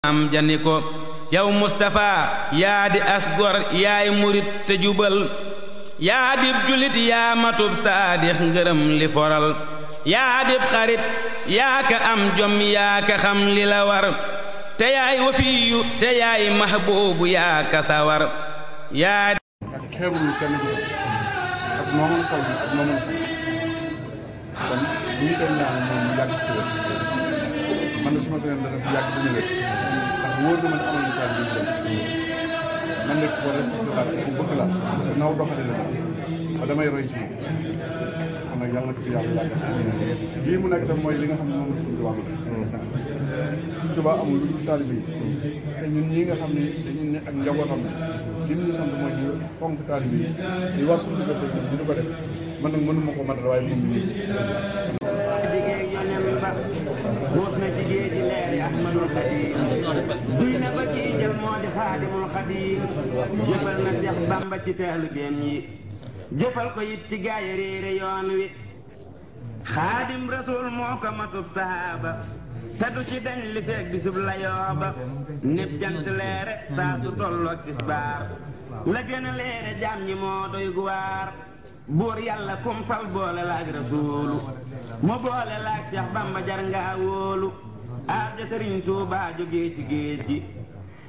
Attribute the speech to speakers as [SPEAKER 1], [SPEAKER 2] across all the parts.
[SPEAKER 1] am jani ko yow Mustafa yaa di asgor yaay murit te jubal yaa dib julit yaa matub saadix ngërëm li foral yaa dib xarit yaa ka am jom yaa ka xam li la war te yaay wafiyu te yaay mahbuubu yaa ka sawar yaa
[SPEAKER 2] xeebul kenn du ak moomoon xol bi ak moomoon kon bu ñu koy ñaan moom mu yàgg ci wér man de suma soxla dana fi yàgg dina wér ndax wóor na man amal na taal bi man nekk ko respecté bu bëgg la naw doxale la ba damay roy ci moom kon nag yàlla na ko fi yàlla yàgg lii mu nekk tam mooy li nga xam ne moom la suñu tubaab suñu tubaab amul lu ñu taalibe yi te ñun ñii nga xam ne dañu ne ak njabootam li ñu sant mooy ñu fonk taalibe yi di war suñu diggante bi ñu ko def man nag mënuma ko matal waaye moom ñu
[SPEAKER 3] buus na ci géej gi leeri Ahmadul Xadim duy na ba kii jël moo di Xaadimul Xadim jëfal na Seex Bamba ci taalibeem yi jëfal ko it ci gaaya réere yoon wi Xaadim Rasuul moo ko matub sahaaba te du ci dañ li feeg bisub la yooba népp jant leere saa su tolloog tisbaar la gën a leere jaam ñi moo doy guwaar buur yàlla kum fal boole laag rasuulu mu boole laag Seex Bamba jar ngaa wóolu aaja Sëriñ Tuubaa jógee ci géej gi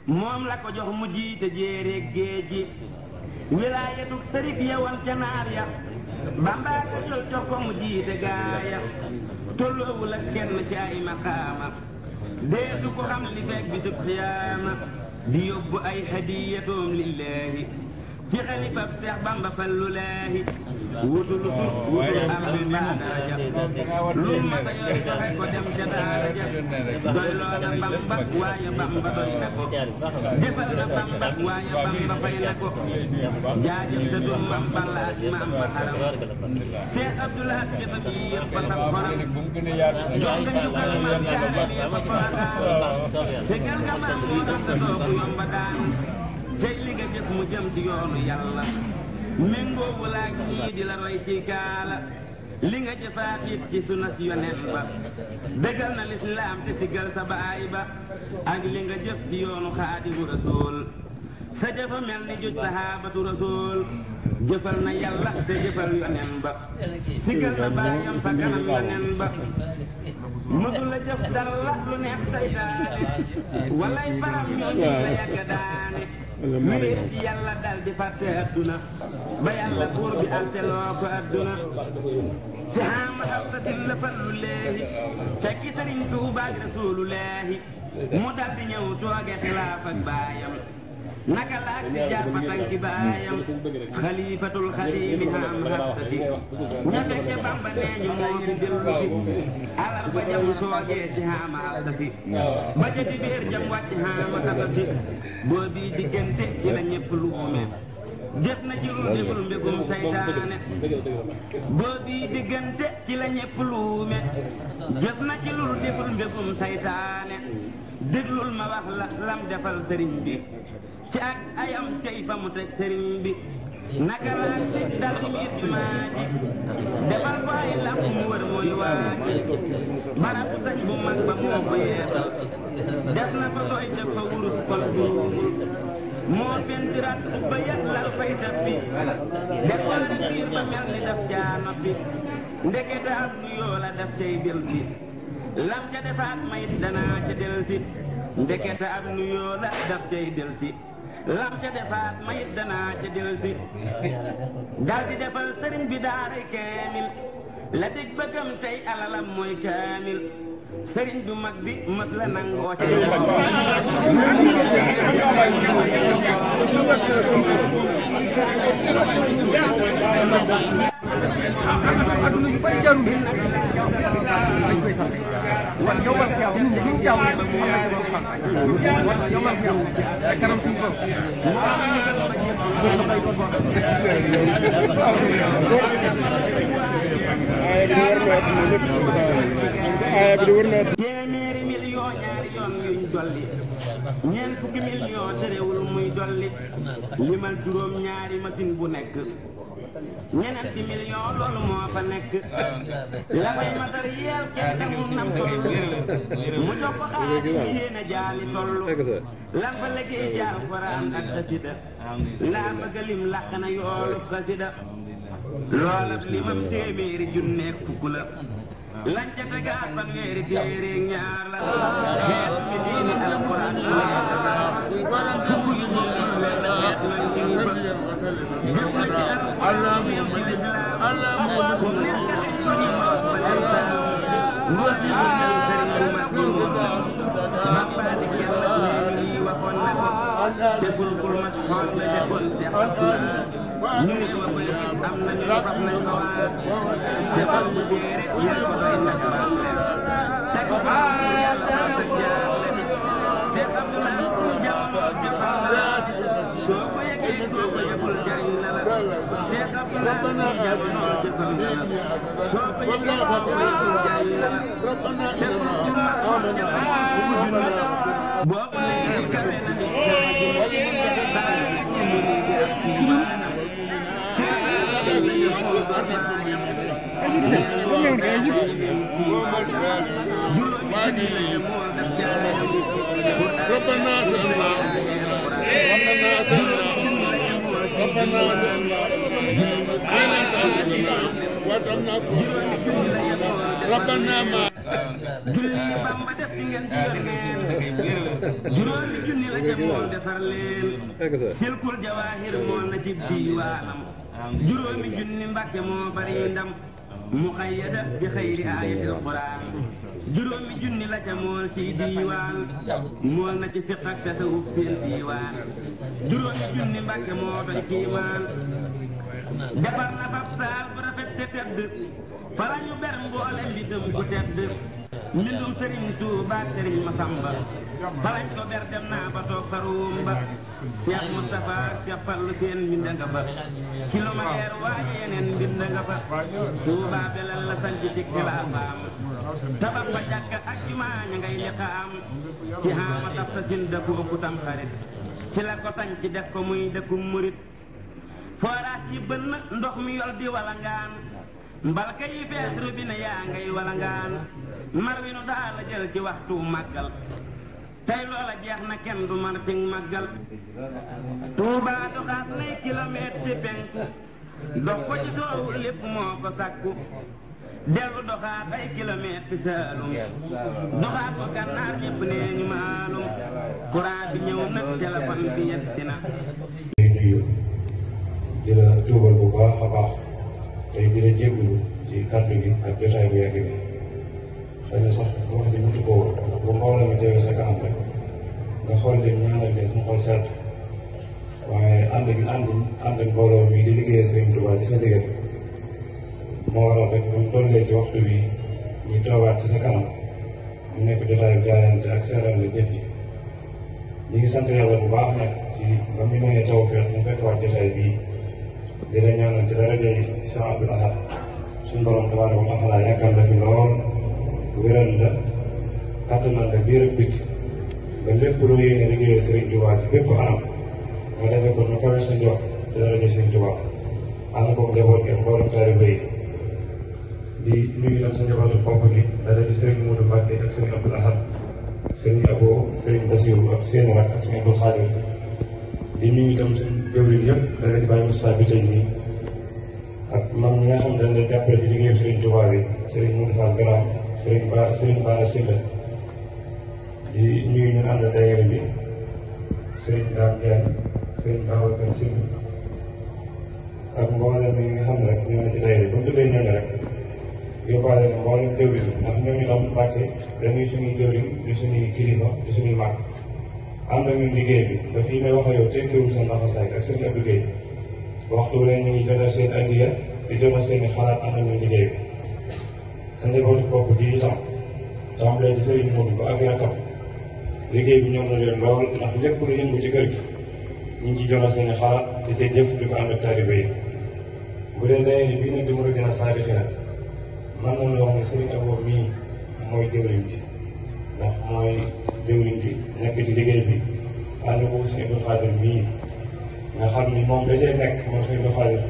[SPEAKER 3] moom la ko jox mu jiite jéeréeg géej gi wilaayatuk sërik yewoon ca naar ya Bamba ko jël jox ko mu jiite gaaya tolloowul ak kenn ci ay maqaama deesu ko xam li fekk bisub xiyaama di yóbbu ay hadiyatoom lillaahi ci xalifab Seex Bamba fallu laahi wutul tur wutul am bi baa daraja lu ma sa yor joxe ko dem ca daraja doy loola Bamba waaye Bamba doy na ko defal na Bamba waaye Bamba fay na ko jaajëm sa dum mam balla ak maam ba xaram Seex Abdulahat jëfa bi yëpp ba sam xoram jox nga njukkal maam jaareel yëpp ba faataam tegal nga maam moo tax sa doobu yomba daanu tey li nga jëf mu jëm ci yoonu yàlla méngoobu laak ñii di la roy ci kaala li nga jëfaat it ci sunas yoneen ba dëggal na lislaam te siggal sa baay ba ak li nga jëf ci yoonu Xaadimu Rasuul sa jëfa mel ni juj sahaabatu Rasuul jëfal na yàlla te jëfal yoneen ba siggal na baayam fa kanam yoneen ba mësu la jëf dara lu neex saytaane walay faram ñooñu la yàgga daane wéet ci yàlla dal di fàtte adduna ba yàlla buur bi alteloo ko adduna ci xaama alsatin la fallu leehi fekki Sëriñ Tuubaa ak Rasuulu leehi mu dal di ñëw tooge xilaaf ak baayam naka laak di jàppa tànki baayam xalifatul xaliili xam xabsati ña fekke Bamba nee ñu moo fi dellu si alal ba jam toogee ci xaama alsati ba ca di biir jam wàcc xaama xabsati boo bii diggante ci la ñëpp luume def na ci lu deful mbégum saytaane boo bii diggante ci la ñëpp luume def na ci lu deful mbégum saytaane déglul ma wax la lam defal sëriñ bi ci ak ayam cay fa mu teg sëriñ bi naka laa ci dal mit maa ji defal ko ay lam mu wër muy waaji barab sañ bu mag ba moo ko yeesal def na fa sooy def fa wurus kon duubul moo pentiraat ba yàllal fay def bi defoon ci biir ba mel ni def jaama bi ndekete ab nu yoo la def cay del bi lam ca defaat mayit danaa ca del si ndekete ab nu yoo la def cay del si lam ca defaat mayit danaa ca del si dal di defal sëriñ bi daaray kaamil la dig bëggam tey alalam mooy kaamil sëriñ bu mag bi mës la nangoo ca
[SPEAKER 4] aduna yu bari jarul dañ koy sant wan yow man xew ñu ñu jaamu am na ko sant wan yow man xew te kanam suñu bopp gën la fay ko
[SPEAKER 3] téeméeri million ñaari yoon yuñ dolli ñeent fukki million terewul muy dolli limal juróom ñaari machine bu nekk ñeneenti million loolu moo fa nekk la koy matériel kenn xamul nam toll mu jox ko xaadi yéene jaali toll lan fa liggéey jaar Alxuraan ak xasida laa bëgg lim làq na yoolu xasida loola limam téeméeri junneeg fukk la lañ ca tegaat fanweeri téere ñaar la xeet mi diini Alxuraan fukk yu ñu xeet nañ ci ñu bëgg jëm na ci Alxuraan yam ci lislaam ku nekk xeet ko ñu moom ba lislaam ngóor ci ñu ñëw sëriñ bu mag bi moom Bamba di kenn léegi yi waxoon na ko te fulkul mas xool la defoon seex ñu ne ma koy gis am na ñu fab nañ ko waa te fal bu dee rek yéen ko koy nag baam leen te ko xam yàlla ma sa jaarle te xam naa ku jamono defal na soo ko yëgee soo ko yëgul jariñ na la te xam naa ku jamono defal na soo ko yëgee soo ko yëgul jariñ na la te ku ma xool defal na boo ko yëgee kawe na ni juróomi junni la ca moom defar leen silkul jawaahir moom la ci diiwaanam juróomi junni Mbàkke moo bari ndam muqayyada bi xayri aayatil Quraan juróomi junni la ca mool ci diiwaan mool na ci fiq ak tasawuf seen diiwaan juróomi junni Mbàkke moo doy kiimaan defar na fab saal bu rafet te tedd fala ñu ber mboole mbindum bu tedd mbindum sëriñ Tuuba ak sëriñ Masamba falañ ko ber dem naa ba toog fa ruum ba Cheikh Moustapha Cheikh Fallu seen mbind nga fa kilomètre waaye yeneen mbind nga fa Tuuba belal la sanc ci xilaafaam tabax ba jàkka ak jumaa ña ngay liqaam ci xaama taf sa sin dëkku ëpp tam xarit ci la ko sañ ci def ko muy dëkku murit fooraas yi bën ndox mi yol di walangaan mbalka yi fees robinet yaa ngay walangaan mar wi nu daa la jël ci waxtu màggal tey loola jeex na kenn du mar ci màggal Tuuba doxaat nay kilomètre ci penku dox ko ci soowu lépp moo ko sàkku dellu doxaat ay kilomètre ci saalum doxaat ko gànnaar ñëpp nee ñu maalum courant bi ñëw nag téléphone bi yegsi na
[SPEAKER 5] di la tuubal bu baax a baax tey di la jégalu ci kàddu gi ak jotaay bu yàgg bi xëy na sax wax ji mutu ko woon bu mbooloo mi teewee sa kanam rek nga xool leen ñaanal leen suñu xol sedd waaye ànd ak mbooloo mi di liggéeyee Sëriñ Tuubaa ci sa digal moo waral rek bu ñu tollee ci waxtu bi ñu toogaat ci sa kanam mu nekk jotaayu jaayante ak seeral la jëf ji ñu ngi sant yàlla bu baax nag ci ba mu mayee tawfeex mu fekkwaat jotaay bii di la ñaanal ci darajay Cheikh Abdoul Ahad suñu borom tabaaraka wa taala yàggal la fi lool wéral la kàttanal la biir ak biti ba lépp loo yéene liggéeyal Sëriñ Tuubaa ci bépp anam nga defee ko nu kawe sa jox ci darajay Sëriñ Tuubaa ànd ko njaboot gi mboolem taalibe yi di nuyu tam sa njabootu bopp gi dara ci Sëriñ Modou Mbacke ak Sëriñ Abdoul Ahad Sëriñ Abo Sëriñ Basiru ak seeni rak ak Sëriñ Abdou Khadir di nuyu itam suñu jëwriñ yëpp dara ci Baye Moustapha bi tey nii ak mag ñi nga xam ne dañ lay jàppale ci liggéeyu Sëriñ Tuubaa bi Sëriñ Modou Fall Garam Sëriñ Bara Sylla di nuyu ñu ànd daayira bi Sëriñ Dame Ndiaye Sëriñ Babacar Sylla ak mboolem bi nga xam ne rek ñoo ne ci daayira bi bu ñu tuddee ñooñu rek yóbbaale na mboolem jëwriñ ndax ñooñu tam Mbàkke dañuy suñuy jëwriñ di suñuy kilifa di suñuy mag ànd ak ñun liggéey bi ba fii may wax ak yow tekkiwul sa laxasaay ak seen ab liggéey waxtu wu ne ñu ngi jotal seen addiya di jotal seen i xalaat ànd ak ñun liggéey bi sa njabootu bopp ji itam tàmbalee ci Sëriñ Modou ba ak rakkam liggéey bi ñoom na leen lool ndax lépp lu yëngu ci kër gi ñu ngi ci jotal seen i xalaat di ca jëf di ko ànd ak taalibe yi bu dee daye bii nag di mu gën a saari xiraat man nañu wax ne Sëriñ Abo mii mooy jëwriñ ji ndax mooy jëwriñ ji nekk ci liggéey bi ànd ko Sëriñ Abdou Khadir mii nga xam ni moom dajee nekk moom Sëriñ Abdou Khadir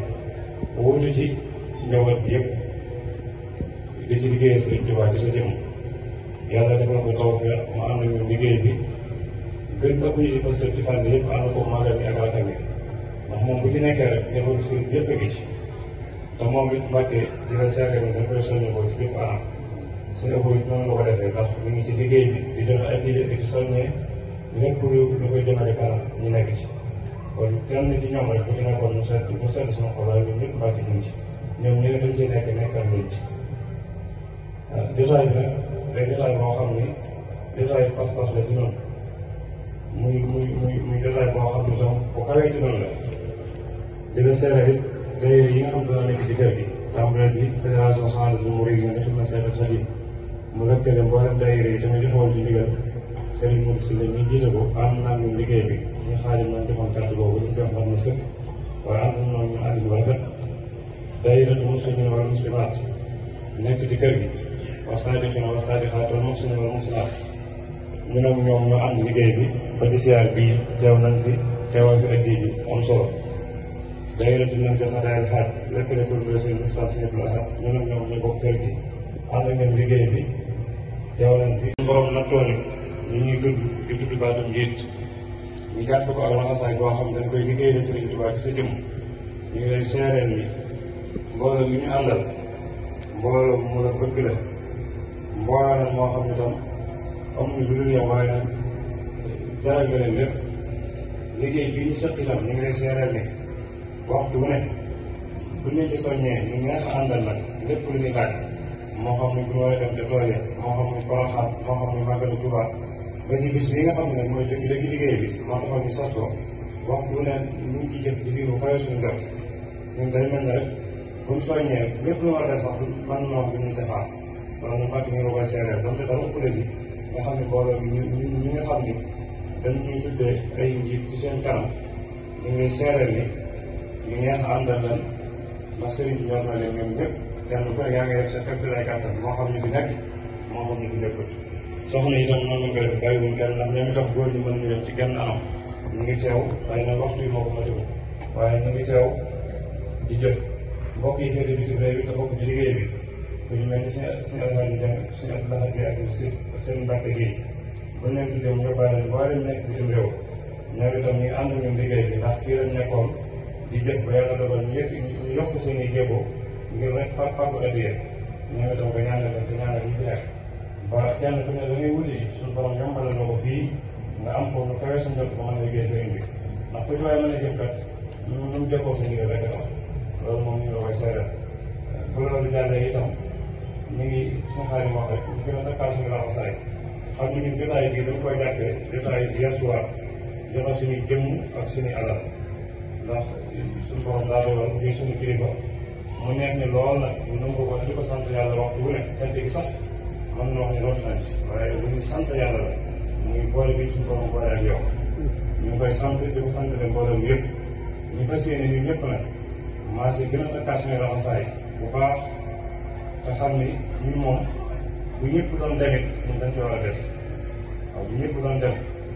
[SPEAKER 5] wuutu ci njaboot bi yëpp di ci liggéey Sëriñ Tuubaa ci sa jëmm yàlla defal ko taw mu ànd ñu liggéey bi gën ëpp ñu ci pësëf ci fànn yëpp ànd ko magal bi ak rakam yi ndax moom bu ci nekkee rek njabootu sëriñ bi yëpp a ngi ci te moom it Mbàkke di la seere ni dañ koy soññee ko ci bépp anam seen ëpp it noonu la ko defee ndax ñu ngi ci liggéey bi di joxe ay digle di ci soññee lépp lu koy jëmale kanam ñu nekk ci kon kenn ci ñoom rek bu ci nekkoon mu sedd sama xol waaye ñun ñëpp Mbàkke ñu ngi ci ñoom ñu ne dañ ci nekk nekkal nañ ci jotaay bi nag day jotaay boo xam ni jotaay pas-pas la ci noonu muy jotaay boo xam ni tam bu kawee ci noonu la di la seere it daayira yi nga xam dana nekk ci kër gi tàmbalee ci fédération centre du Mouride nga xam ne Seydou Khadim mu lëkkale mboolem daayira yi tamit joxoon ci ndigal Serigne Modou Sylla ñu jiite ko ànd naa ñu liggéey bi suñu xaalis nañ joxoon kàddu boobu ñu jox xam na sëkk waaye ànd nañu ñu ànd bu rafet daayira du muslimin wala muslimaat nekk ci kër gi wa saadiqiina wa saadiqaat wal muhsiniina wal muhsinaat ñu nag ñoom ñoo ànd liggéey bi ba ci siyaar bii teew nañ fi teewal fi addi bi am solo daayira nañ jox ataayal xaaj lëkkale tur bi seen ustaas si ñëpp la xaaj ñu nag ñoom ñu bokk kër gi ànd ngeen liggéey bi teew nañ fi borom nattoo ni ñu ñuy tudd di tudd baatum njiit ñu gàtt ko ak laxasaay boo xam dañ koy liggéey la Sëriñ Tuubaa ci sa jëmm ñu ngi lay seereel ni mbooloo mi ñu àndal mbooloo mu la bëgg la mbooloo nag moo xam ne tam amuñu lu dul yow waaye nag jaral nga leen lépp liggéey bii ñu sëq itam ñu ngi lay seereel ni waxtu bu ne bu ñu ci soññee ñu neex a àndal nag lépp lu ñuy laaj moo xam ne bu ñu war a dem ca tool ya moo xam ne Poroxaan moo xam ne Màggalu Tuubaa ba ci bis bi nga xam ne mooy dëgg dëgg liggéey bi moo taxoon ñu sas ko waxtu bu ne ñu ngi ciy jëf di fi bu kawe suñu def ñun day mel ne rek bu ñu soññee lépp lu war a def sax man noonu du ñu defaat loolu nag Mbàkke ñu la koy seereel donte dara ëpp ci nga xam ne mbooloo bi ñi nga xam ni dañ ñuy tuddee ay njiit ci seen kanam ñu ngi lay seereel ni ñu neex a àndal lan ndax sëriñ bi ñor na leen ñoom ñëpp kenn ku ne yaa ngi def sa képp lay kàttan moo xam ñu fi nekk moo xam ñu fi nekkul soxna yi tam noonu nga def bàyyiwuñ kenn ndax ñoom itam góor ñi mën ñu dem ci genn anam ñu ngi teew waaye nag waxtu yi moo ko matiwul waaye ñu ngi teew di jëf mbokk yi féete bitim réew yi te bokk ci liggéey bi ku ñu mel ni suñu alhaji jàng suñu abdoulaye bi ak si seen Mbàkke gi bu ñu leen tuddee mu yóbbaale boo leen nekk bitim réew ñoom itam ñu ngi ànd ñun liggéey bi ndax fii lañ nekkoon di jëf ba yàlla dogal ñu yokk seen i jéego ngir rek fàggu addiya ñoom itam ko ñaanal leen te ñaanal ñu fi nekk ba kenn ku ne da ngay wuti suñu borom yombalal na ko fii nga am ko lu kawe sa njort ba mën a liggéey sëriñ bi ndax fu ci waaye mën a jëm kat ñu mu jokkoo sa ndigal rek tax loolu moom ñu la koy seeral bu loolu jàllee itam ñu ngi saxaari wax rek ñu gën a takkaat suñu laxasaay xam ne ñun jotaay bii dañ koy jàppee jotaay yeesuwaat joxe suñuy jëmm ak suñuy alal ndax suñu borom daa dogal ñuy suñu kilifa mu neex ni lool nag ñu nangu ko di ko sant yàlla waxtu wu ne cant gi sax mën na wax ni loolu nañ ci waaye lu ñuy sant yàlla la muy boole bi suñu borom boole ak yow ñu ngi koy sant di ko sant leen mboolem yëpp ñu fas yéene ñun ñëpp nag maa si gën a takkaat suñu laxasaay bu baax te xam ni ñun moom bu ñëpp doon demit ñun dañ ci war a des waaw bu ñëpp doon dem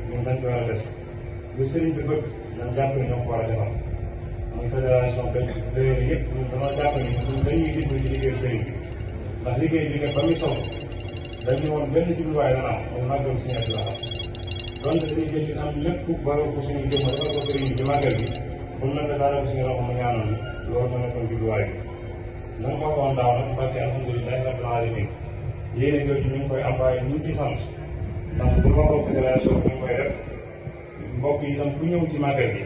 [SPEAKER 5] ñun dañ ci war a des lu sëriñ bi bëgg nañ jàpp ni ñoo ko war a defal muy fédération benn léegi yëpp ñun dama jàpp ni ñun dañuy dimbali ci liggéeyu sëriñ bi ndax liggéey bi nga ba muy sosu dañu woon benn jubluwaay dana am mooy màggal suñu at la xam donte dañuy jël ci am lépp baral ko suñu jëmm defal ko sëriñ bi ci màggal bi bu nag daara ko suñu loxo mu ñaanal ni loolu ma nekkoon jubluwaay bi na nga ko waxoon daaw nag Mbàkke alhamdulilahi rabbil alamin yéene jooju ñu ngi koy am waaye ñu ngi ciy sant ndax bu waxoo fédération bi ñu koy def mbokk yi itam ku ñëw ci màggal bi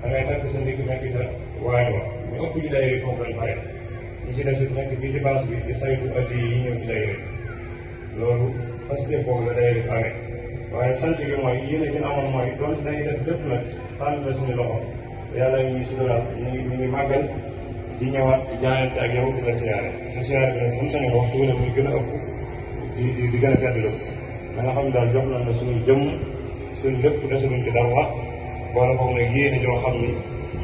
[SPEAKER 5] da ngay takk sa ndigg nekk ca waañ wa ñu ëpp ci daayira yi foofu lañ pare ñu ci des it nekk fii ci base bi di saytu addi yi ñëw ci daayira loolu parce que foofu la daayira bi amee waaye sant gi mooy yéene ci amoon mooy donte dañuy def lépp nag tànn la suñu loxo yàlla ñu ngi suturaal ñu ngi màggal di ñëwaat di jaayante ak yow di la siyaare te siyaare bi nag bu ñu sañoon waxtu wu ne muy gën a ëpp di gën a feddlu da nga xam ne daal jox nañ la suñu jëmm suñu lépp desaluñ ci dara boole foog nag yéene joo xam ni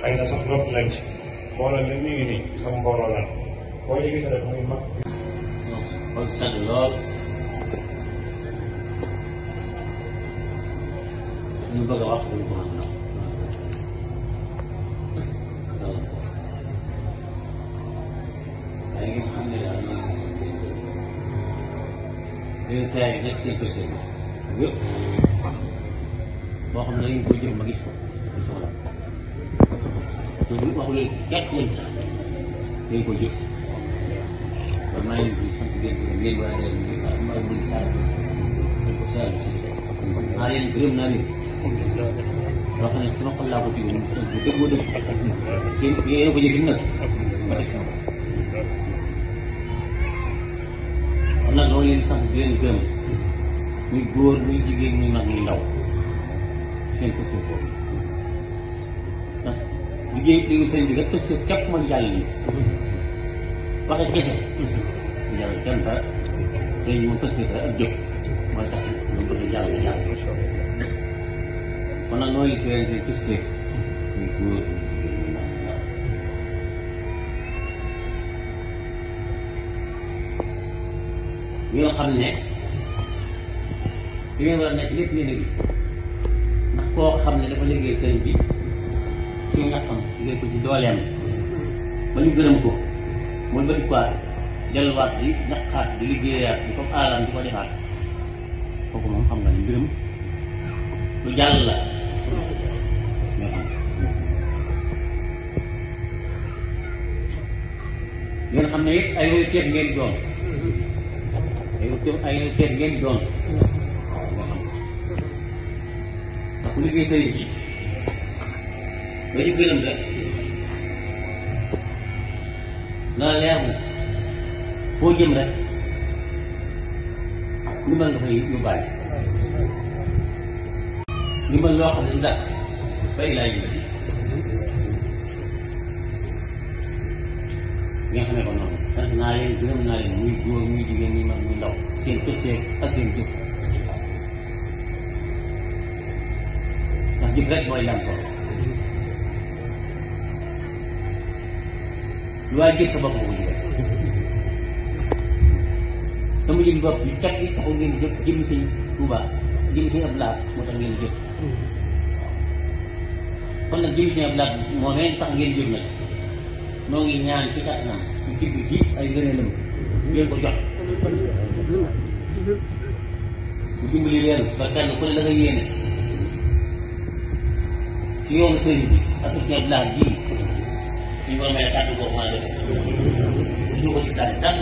[SPEAKER 5] xëy na sax nopp nañ ci mbooloo mi ngi nii sax mbooloo lan boo ñu gis rek muy mag.
[SPEAKER 6] kon sant lool ñu bëgg a wax duñ ko mën a leen saa yi nekk seen kër seen yëpp boo xam ne dañu koy jëm ma gis ko di soxla te bu waxu leen gerte lañ dañ koy jëf kon maa ngi leen di sant ngeen waa DER ma ak mën saa dañ ko saa yu si maa leen gërëm naa leen loo xam ne sama xol laa ko tudd bu dëggoo dëgg seen yéen ko jëg nag ma teg sama kon nag loolu leen sant di leen gërëm muy góor muy jigéen muy mag muy ndaw seen kër seen bopp parce que liggéey liggéey seen bi rek parce que képp mooy jàll yi waxe kese jàll kenn dara seen yi moom parce que ak jëf mooy tax ñu bëgg jàll nga jàll kon nag nooy si leen seen kër seen muy góor muy jigéen muy mag muy ndaw ngeen xam ne li ngeen war a nekk lépp ngeen a gis ndax koo xam ne dafa liggéey sëriñ bi ci ñàkkam liggéey ko ci dooleem ba ñu gërëm ko mooy ba di quoi delluwaat di ñaqaat di liggéeyaat di foofu alalam di ko defaat kooku moom xam nga ne mbiram lu jàll la ñoo xam ngeen xam ne it ay royu teef ngeen doon ay teef ngeen doon ndax ku liggéey sëriñ bi ba ñu gërëm rek na leer na foo jëm rek ndimbal nga fay ñu bàyyi ndimbal loo xam ne ndax bay laa ji nga xam ne ko noonu sant naa leen gërëm naa leen muy góor muy jigéen muy mag muy ndaw seen pësee ak seen jëf ndax jëf rek mooy lam solo lu waay jëf sa bopp ko jëf sama jëm bopp bi teg yi taxul ngeen jëf jëm sëñ Tuuba jëm sëñ Abdu Lahat moo tax ngeen jëf kon nag jëm sëñ Abdu Lahat moo meen tax ngeen jëf nag noo ngi ñaan ci kàttanam ñu tibb ci ay ngëneelam ngeen ko jox bu dimbali leen ba kenn ku ne la nga yéene ci yoonu sëriñ bi ak sëñ Abdu Lahat bii ñu war a may kàttu boobu maa def ñu ko gis daal tànn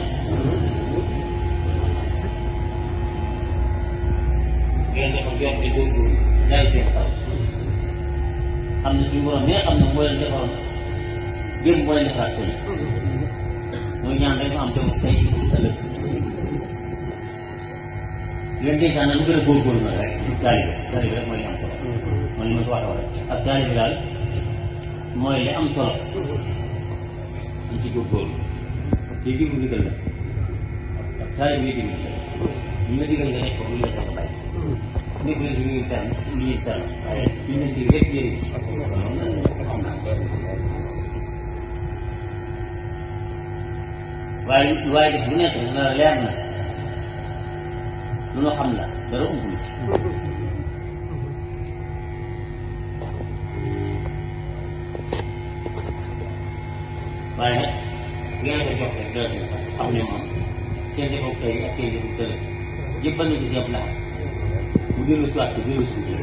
[SPEAKER 6] ngeen defoon jox di góorgóorlu jaay seen xaw xam ne suñu borom mi nga xam ne moo leen defaroon démb moo leen defaraat tey mooy ñaan dañu am jom tey ëllëg ngeen dénkaan na lu gën a góorgóorlu nag rek taalibe rek mooy li am solo man li ma ko waxee rek ak taalibe daal mooy li am solo ñu ci góorgóorlu te diggu ndigal la ak taalibe yi diggu ñu la digal nga def ko lu la tax a bàyyi nekk leen li ñuy tànn li ñuy tànn waaye ñu leen di rek yéen waaye def bu nekk na leer na lu ñu xam la dara umpul waaye nag ngeen ko jox rek dara seen xam ne moom seen defoog tey ak seen defoog tële yëppal na ci seen laaj mu dellu si waat ko dellu si jël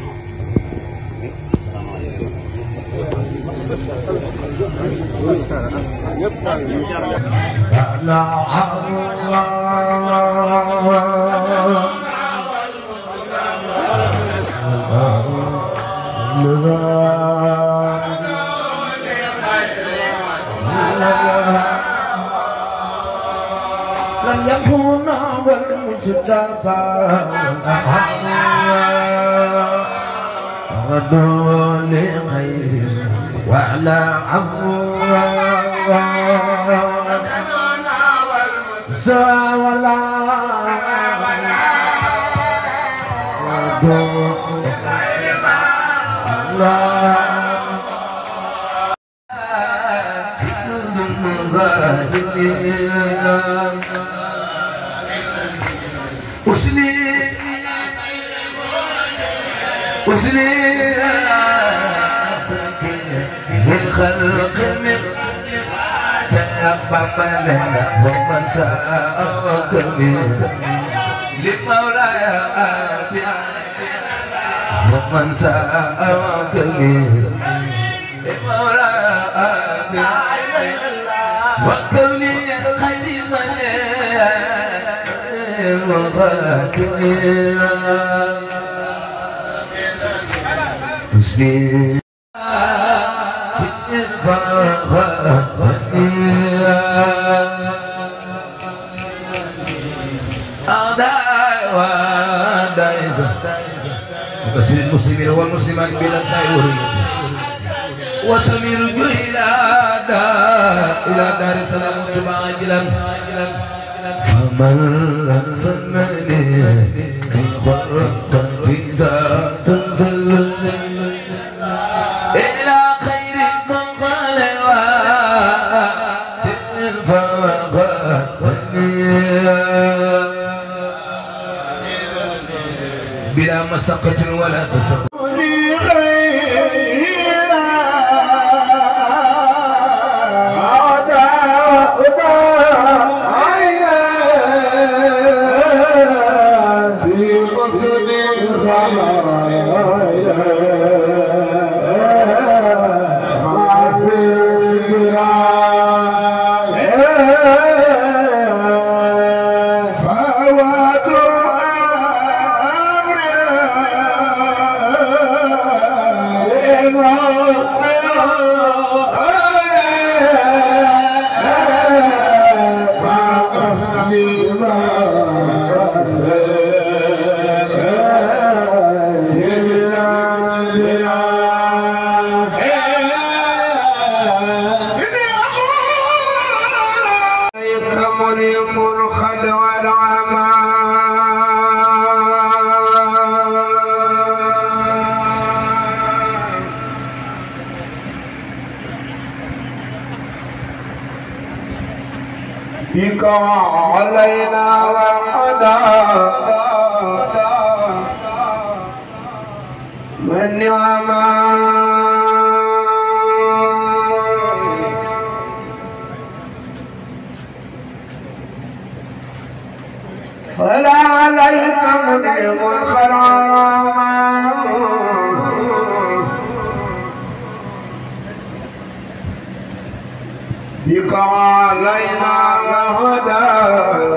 [SPEAKER 7] لن يكون والمجتبى ردوا لغير وعلى ولا وسني الخلق من سبب لنا ومن ساء كبير لما ومن ساء كبير مولانا وكوني خديما وخاتمين بسم وبشر المسلمين والمسلمات بلا خير وسمير إلى دار السلام عاجلا فمن رزقني من خرق جزاء إلى خير من قال بلا مسقة ولا تسقط
[SPEAKER 8] بك علينا وحدا من نعما صلى عليك منعم الخرام بك علينا وهدى